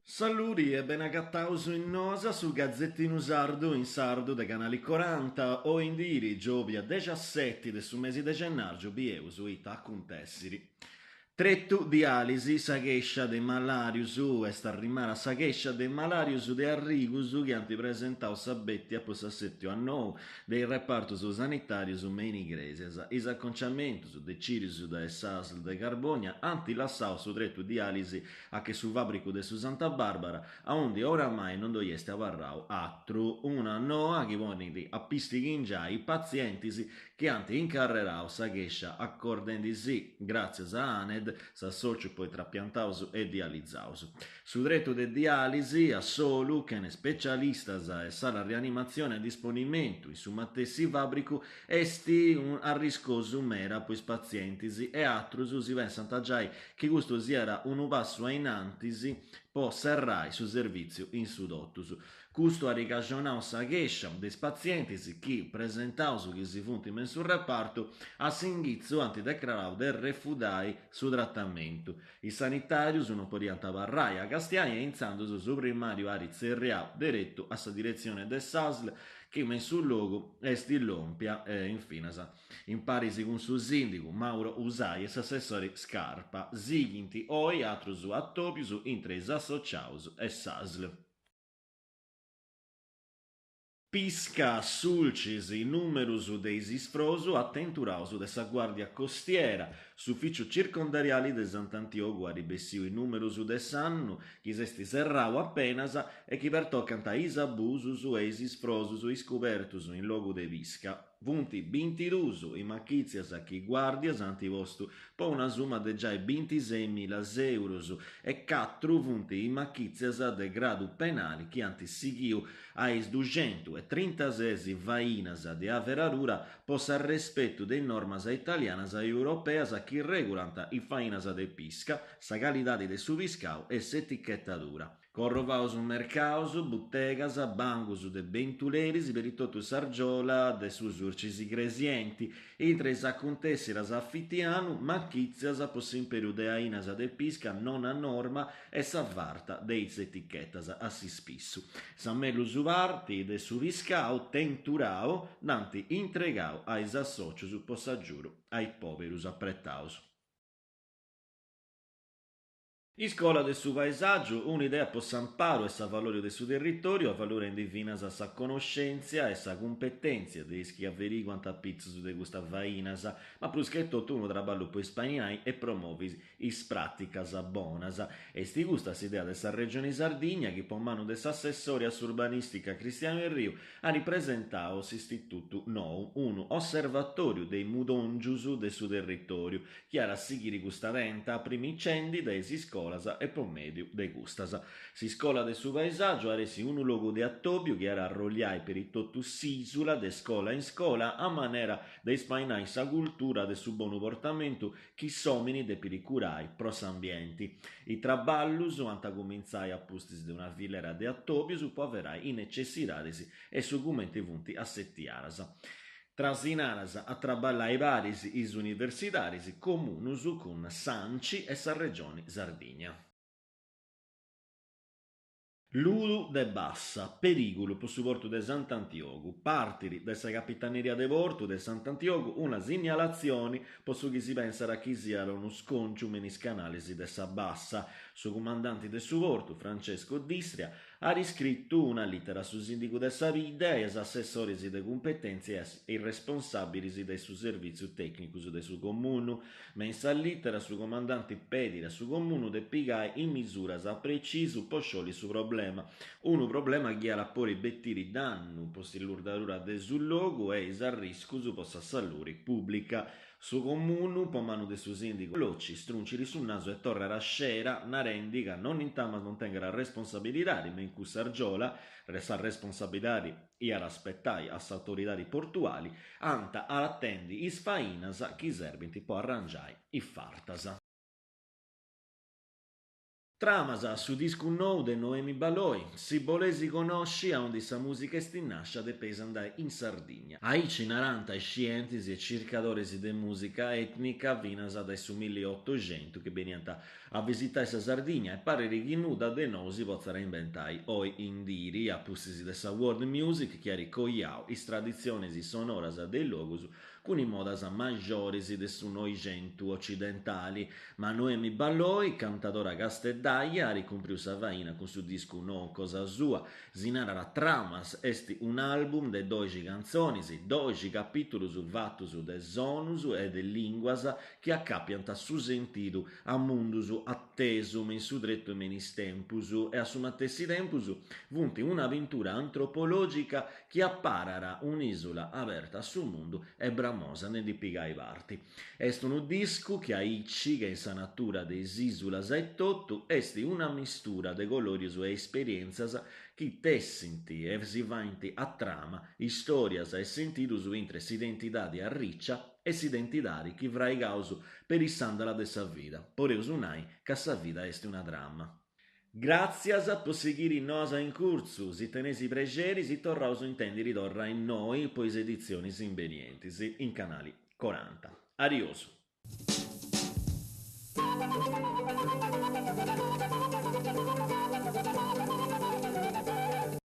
Saludi e benagataus in Noas, su gazetinu sardu in sardu de Canali Coranta. Oi in diri, giòbia dexaseti de su mesi de gennàrgiu, bieus ita acuntèssiri. Tretu diàlisi, sa chèscia de is malàrius Est arrimada sa chèscia de is malàrius de arrigus chi ant presentau sa bètia po s'assètiu a nou de is repartus sanitàrius me in Igrèsias. Is aconciamentus, decìdius dae s'Asl de Carbònia, ant lassau su tretu diàlisi a che su fàbricu de su Santa Bàrbara, aundi oramai non ddoi est abarrau atru. Una noa chi ponit a pistighingiai is patzientis chi ant incarrerau sa chèscia acordendi-sì, gràtzias a Aned, s'assòciu po is trapiantaus e dializaus. Su tretu de diàlisi, a solu, chene specialistas e sala rianimatzioni a disponimentu in su matessi fàbricu, est arriscosu meda po is patzientis e atrus si pensant giai chi custu siat unu passu a in antis po serrai su servìtziu in su totus. Custu at cajonau sa chèscia de is patzientis chi, presentaus chi si funt me in su repartu, a s'inghitzu ant decrarau de refudai su tratamentu. Is sanitàrius non podiant abarrai a castiai e intzandus su primàriu at tzerriau deretu a sa diretzione de s'Asl chi me in su logu est lòmpia infinas imparis cun su sìndigu Mauro Usai e s'assessori Scarpa. Sighint oi atrus atòbius intre is associaus e s'Asl. Pisca Sulcis, is nùmerus de is isfrosus atenturaus de sa Guàrdia Costiera. S'Ufìciu Circondariali de Sant'Antiogu at bessiu is nùmerus de s'annu chi s'est serrau apenas e chi pertocant is abusus e is isfrosus iscobertus in logu de pisca. Funt bintidus is machìtzias chi is guàrdias ant postu po una suma de giai bintiseimilas èuros e catru funt is machìtzias de gradu penali chi ant sighiu a is duxentu e trintases fainas de averadura po s'arrespetu de is normas italianas e europeas chi regulant is fainas de pisca, sa calidadi de su piscau e s'etichetadura. Corrovaus mercaus, butegas, bangus de bentuleris peri totu s'argiola de su Surcis Igresienti, intre is acuntèssidas a fitianu, machìtzias po s'imperu de ainas de pisca non a norma e sa farta de is etichetas a s'ispissu. Sa mellus parti de su piscau tenturau dd'ant intregau a is assòcius po s'agiudu a is pòberus apretaus. Iscola de su paesàgiu, un'idea po s'amparu e s'avalòriu de su territòriu, avalorendi finas sa connoschèntzia e sa cumpetèntzia de is chi averìguant a pitzus de custas fainas, ma prus che totu unu traballu po ispainai e promovi is pràticas bonas. Est custa s'idea de sa Regioni Sardigna chi po manu de s'assessori a s'urbanìstica Cristiano Erriu at presentau s'istitutu nou, unu osservatòriu de is mudòngius de su territòriu, chi at a sighiri custa tenta primicendi dae is iscolas e po mèdiu de custas. S'Iscola de su Paesàgiu at essi unu logu de atòbiu chi at a arrolliai peri totu s'ìsula de scola in scola a manera de ispainai sa cultura de su bonu portamentu chi s'òmini depit curai pro s'ambienti. Is traballus ant a cumintzai a pustis de una filera de atòbius po averai is necessidadis e su cumenti funt assetiadas. Trasinadas a traballai paris is universidadis, comunus cun s'Anci e sa Regioni Sardigna. Ludu de Bassa, perìgulu po su portu de Sant'Antiogu. Partit dae sa Capitaneria de Portu de Sant'Antiogu una signalatzioni po su chi si pensat chi siat unu scònciu me in is canalis de sa Bassa. Su cumandanti de su portu, Francesco D'Istria, At iscritu una lìtera a su sìndigu de sa bidda e a is assessoris de cumpetèntzia e is responsàbilis de su servìtziu tècnicus de su Comunu. Me in sa lìtera su comandanti pedit a su Comunu de pigai is misuras a precisu po sciolli su problema, unu problema chi at a podi betiri dannu po s'illurdadura de su logu e is arriscus po sa saluri pùblica. Su Comunu, po manu de su sìndigu Locci, struncit su nasu e torrat a scera, narendi ca non intamas non tengat responsabilidadi, me in cussa argiola, sa responsabilidadi iat a spetai a s'autoridadi portuali, ant a atendi is fainas chi serbint po arrangiai is fartas. Tramas, su discu nou de Noemi Balloi. Si boleis connosci aundi sa mùsica est nàscia depeis andai in Sardigna. Aici narant iscientis e circadoris de mùsica ètnica finas dae su milliotoxentu chi beniant a visitai sa Sardigna e parrit chi nudda de nou si potzat imbentai oi in diri, a pustis de sa world music chi at coiau is traditzionis sonoras de is logus cun is modas majoris de su Noixentu ocidentali, ma Noemi Balloi, cantadora casteddaia, at cumpriu sa faina cun su discu nou cosa sua, si narat Tramas, est un'album de doixi cantzonis, doixi capìtulus fatus de sonus e de lìnguas chi acapiant su sentidu a mundus atesu me in su tretu e me in is tempus e a su matessi tempus funt una pintura antropològica chi aparat un'ìsula aberta a su mundu e bramosa de ndi pigai parti. Est unu discu chi aici che in sa natura de is ìsulas etotu est una mistura de colorius e esperièntzias chi tessint e si faint a trama istòrias e sentidus intre s'identidadi arricia e s'identidadi chi fraigaus peri s'àndala de sa vida. Podeus nai ca sa vida est una trama. Gràtzias po sighiri Noas in Curtzu, si teneis prexeri si torraus a intèndiri torra innoi po is editzionis imbenientis in Canali Coranta. Ariosu.